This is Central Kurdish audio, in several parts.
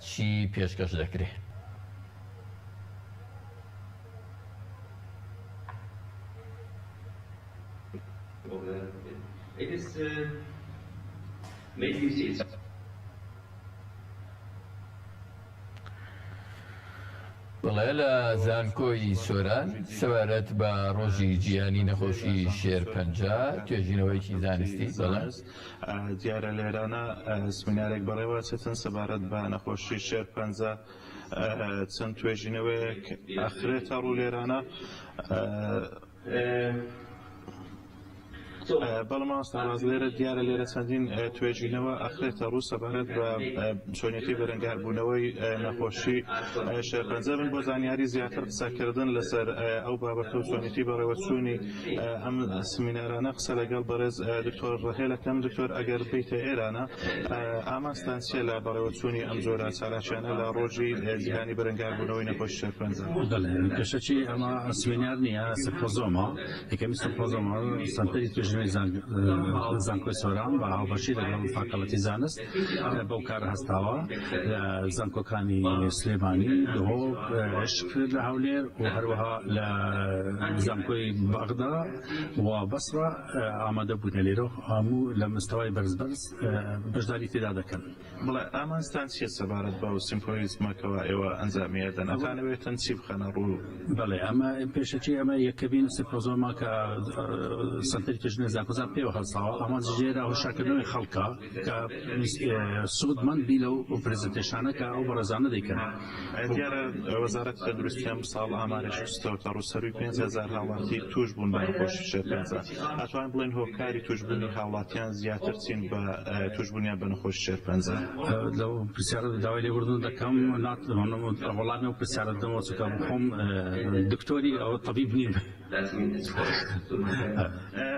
چی پێشکەش دەکرێ؟ بەڵێ لە زانکۆی سۆران سەبارەت بە ڕۆژی جیهانی نەخۆشی شێرپەنجە توێژینەوەیەکی زانستی بەڵێ. دیارە لێرانە سمینارێک بەڕێوە چێتن سەبارەت بە نەخۆشی شێرپەنجە چەند توێژینەوەیەک ئەخرێتە ڕوو لێرانە. بەڵێ مامۆستا ڕاز لێرە دیارە لێرە چەندین توێژینەوە ئەخرێتە ڕوو سەبارەت بە چۆنیەتی بەرەنگاربوونەوەی نەخۆشی شێرپەنجە من بۆ زانیاری زیاتر قسەکردن لەسەر ئەو بابەتە و چۆنیەتی بەڕێوەچوونی ئەم سمینارانە قسە لەگەڵ بەڕێز دکتۆر ڕەهێلەکەم دکتۆر ئەگەر بیتە ئێرانە ئامانجتان چیە لە بەڕێوەچوونی ئەم جۆرە چالاکیانە لە ڕۆژی جیهانی بەرەنگاربوونەوەی نەخۆشی شێرپەنجە؟ بەڵێ پێشەکی ئەمە سمینار نییە سمپۆزۆمە یەکەمی سمپۆزۆمە سەنتەری توێژینەوەی زانکۆی سۆران بە هاوبەشی لەگەڵ فاکەڵتی زانست بەو کارە هەستاوە لە زانکۆکانی سلێمانی، دهۆک، عشق لە هەولێر و هەروەها لە زانکۆی بەغدا و بەسڕە ئامادە بوونە لێرە و هەموو لە مستەوای بەرز بەرز بەشداری تێدا دەکەن. بەڵێ، ئامانجتان چییە سەبارەت بەو سیمپۆیزمە کەوا ئێوە ئەنجامی ئەدەن؟ ئەتانەوێتن چی بخەنە ڕوو؟ بەڵێ، ئەمە پێشەکی ئەمە یەکەمین سیمپۆزۆمە کە سەنتەری توێژینەوەی زانکۆزان پێوە هەڵساوە، ئامانجی لێرە هۆشیارکردنەوەی خەڵکە کە سوودمەند بی لەو presentation انە کە ئەو بەڕێزانە دەیکەن. دیارە وەزارەتی تەندروستی ئەمساڵ ئامارێکی خستەوەتە ڕوو، سەرووی 5000 هاوڵاتی تووشبوون بە نەخۆشی شێرپەنجە. ئەتوانین بڵێین هۆکاری تووشبوونی هاوڵاتیان زیاتر چین بە تووشبوونیان بە نەخۆشی شێرپەنجە؟ لەو پرسیارە داوای لێبوردن دەکەم ناتوانم وەڵامی ئەو پرسیارە بدەمەوە چونکە خۆم دکتۆری ئەوە تەبیب نیم.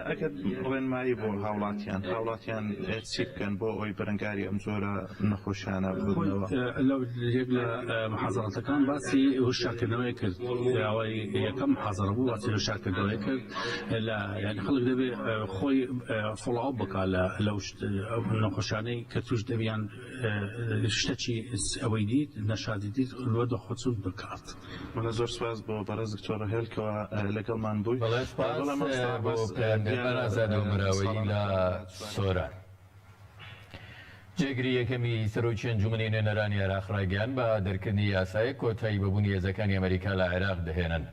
ئەگەر ڕێنمایی بۆ هاوڵاتیان هاوڵاتیان چی بکەن بۆ ئەوەی بەرەنگاری ئەم جۆرە نەخۆشیانە ببنەوە؟ لەو یەک لە محازەرەتەکان باسی هۆشیارکردنەوەی کرد ئەوەی یەکەم محازەرە بوو باسی هۆشیارکردنەوەی کرد لە یانی خەڵک دەبێ خۆی follow up بکا لە لەو نەخۆشانەی کە توش دەبیان شتەکی ئەوەی دیت نەشادی دیت لۆ دەخۆچون بکات. بەڵێ زۆر سوپاس بۆ بەڕێز دکتۆر ڕەهێل کەوا لەگەڵمان بووی. بەڵێ سوپاس بۆ پەیامنێرمان ئازاد ئۆمەراوەیی لە سۆران. جێگری یەکەمی سەرۆکی ئەنجومەنی نوێنەرانی عێراق ڕایگەیاند، بە دەرکردنی یاسایەک کۆتایی بە بوونی هێزەکانی ئەمەریکا لە عێراق دەهێنن.